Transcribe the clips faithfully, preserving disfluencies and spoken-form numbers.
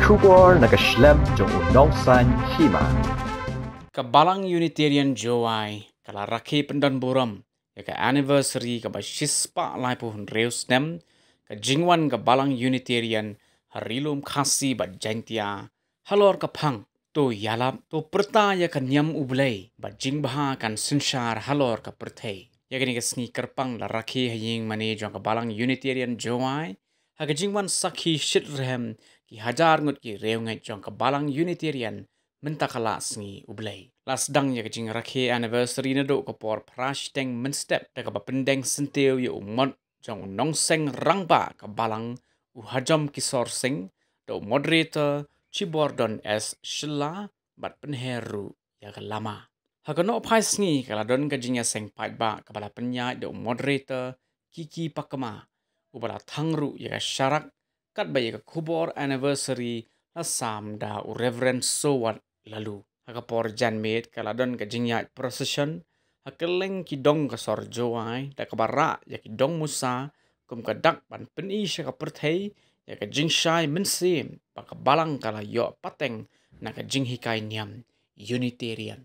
Khubor na ka shlem jong u nongsaiñ hima. Ka Balang Unitarian Jowai ka la rakhe pyndonburom ïa ka anniversary kaba shispah laiphew hynriew snem ka jingwan ka Balang Unitarian ha Ri-lum Khasi bad Jaiñtia halor ka phang: To ïalap, to pyrta ïa ka niam U Blei, bad jingbha kan synshar halor ka pyrthei. Ïa kane ka sngi kyrpang la rakhe ha ïing mane jong ka Balang Unitarian Jowai ha ka jingwan sakhi shitrhem ki hajar ngut ki riewngeit jong ka Balang Unitarian mynta ka la sngi U Blei. La sdang ïa ka jingrakhe anniversary naduh ka por phra shiteng mynstep da kaba pyndeng syntiew ïa u mot jong u nongseng rangbah ka Balang, u Hajom Kisor Singh, da u moderator Chibordon S Shylla, bad pynher ruh ïa ka lama. Ha ka nohphai sngi ka la don ka jingïaseng paidbah kaba la pynïaid da u moderator Kiki Pakma, uba la thang ruh ïa ka sharak, katba ïa ka khubor anniversary la sam da u Reverend Sowat Laloo. Ha ka por janmiet ka la don ka jingïaid procession ha kylleng ki dong ka sor Jowai da kaba rah ïa ki dong musa kum ka dak ban pyni sha ka pyrthei ïa ka jingshai mynsiem ba ka Balang ka la ïoh pateng na ka jinghikai niam Unitarian.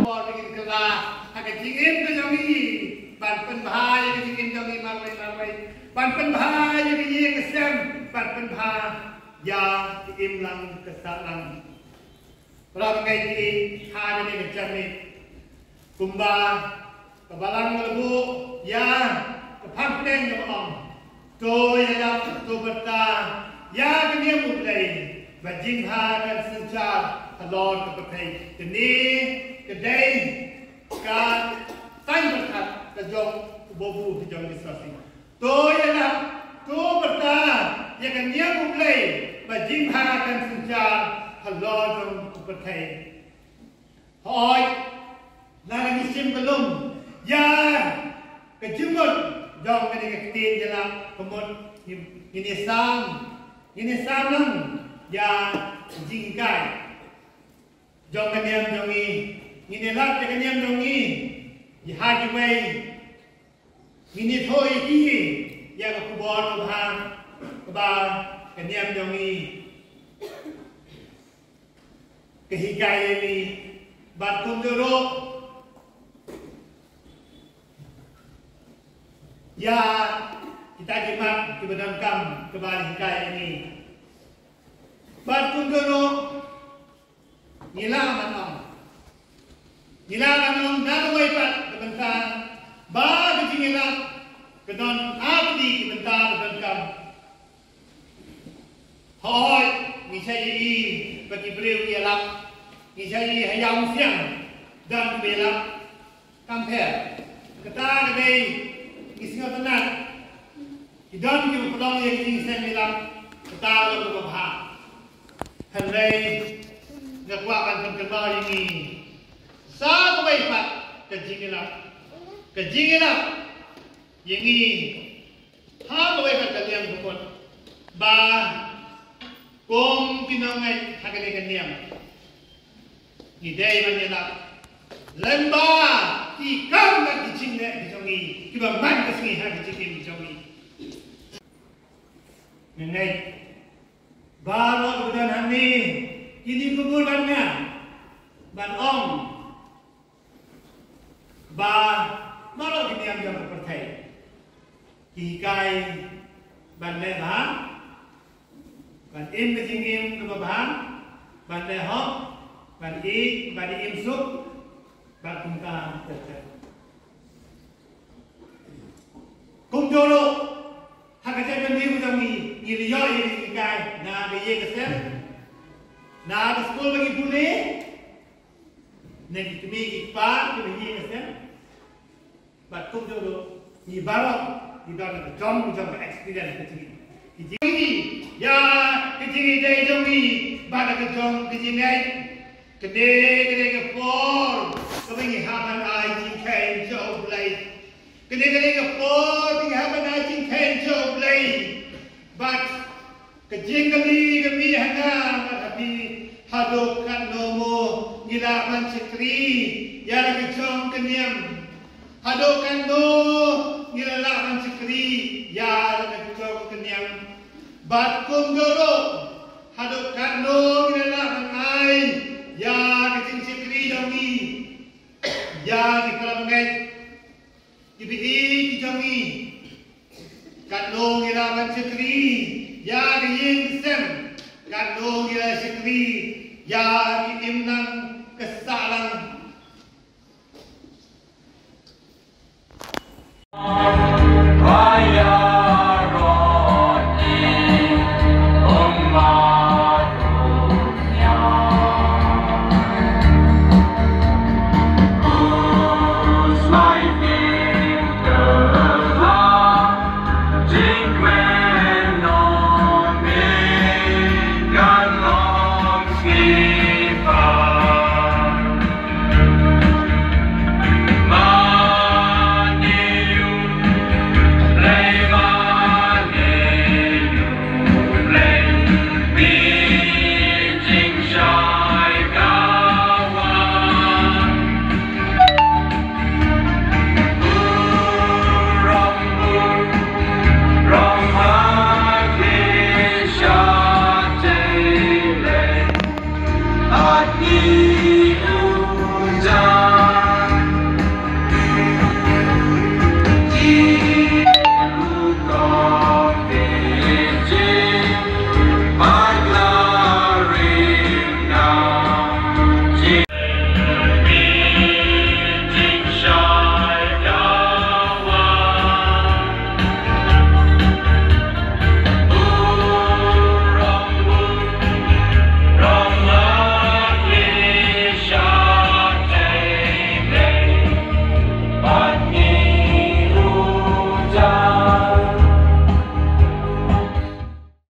Bor ba ngin kylla ha ka jingim ka jong ngi, ban pynbha ïa ka jingim jong ngi marwei marwei, ban pynbha ïa ka ïing ka sem, ban pynbha ïa ka imlang ka sahlang. Para bangeit, ha kane ka janmiet kumba ka Balang ka la buh ïa ka phang pdeng kaba ong: To ïalap, to pyrta ïa ka niam U Blei, ba jingbha kan synshar halor ka pyrthei. Kane ka dei ka saiñ pyrkhat ka jong u Babu, ka jong u Jisu. To ïalap, to pyrta ïa ka niam U Blei, ba jingbha kan synshar halor jong ka pyrthei. Hooid, lada ngi shim kyllum ïa ka jingmut jong kane ka ktien ïalap, ka mut ngin, ngin ïasam, ngin ïasam lang ïa ka jinghikai jong ka niam jong ngi. Ngin ïalap ïa ka niam jong ngi, ïa ha kiwei ngin ïathuh ïa ki ïa ka khubor kaba, kaba ka niam jong ngi. Hikai ïa ngi bad kumjuh ruh ïa kita ki mat kiba donkam kiba la hikai ïa ngi. Bad kumjuh ruh ngi lah ban ong, ngi lah ban ong na kawei pat ka bynta ba ka jingïalap ka don ar tylli ki bynta ba donkam. Hooid, ngi shait ïohi ba ki briew ki ïalap, ngi shait ïohi ha ïawsiang don kiba ïalap. Kam pher. Kata ka dei ngi sngewtynnat. Ki don kiba pynlong ïa ki jingseng ïalap. Kata ka long kaba bha. Hynrei nga kwah ban pynkynmaw ïa ngi sa kawei pat ka jingïalap, ka jingïalap ïa ngi ha kawei pat ka liang ka mut ba kum ki nongngeit ha kane ka niam ngi dei ban ïalap lyngba ki kam bad ki jingleh ki jong ngi kiba man ka sngi ha ki jingim ki jong ngi. Nga ngeit baroh kiba don hangne kine ki bun ban ñiah ban ong ba baroh ki niam jong ka pyrthei ki hikai ban leh bha, ban im ka jingim kaba bha, ban leh hok, ban ïeit, ban im suk, bad kumta ter ter. Kumjuh ruh ha ka jaitbynriew jong ngi, ngi la ïoh ïa ka jinghikai na ka ïing ka sem, na ka skul ba ngi pule, na ki kmie ki kpa kiba ïing ka sem. Bad kumjuh ruh ngi baroh ngi don ka jong ka jong ka experience ka jong ngi. Ki jong ngi ïa ka jingïadei jong ngi bad ka jong ka jingngeit. Kane ka dei ka por kaba ngi hap ban ai jingkheiñ sha U Blei. Kane ka dei ka por ba ngi hap ban ai jingkheiñ sha U Blei. Bad ka jingkylli ka mih ha nga bad ha phi, haduh katno mo ngi lah ban shakri ïa la ka jong ka niam? Haduh katno ngi la lah ban shakri ïa la ka jong ka niam? Bad kumjuh ruh haduh katno ngi la lah ban ai ïa ka jingshakri jong ngi ïa ki para bangeit, ki baieit ki jong ngi? Katno ngi lah ban shakri ïa ka ïing ka sem? Katno ngi lah shakri ïa ki imlang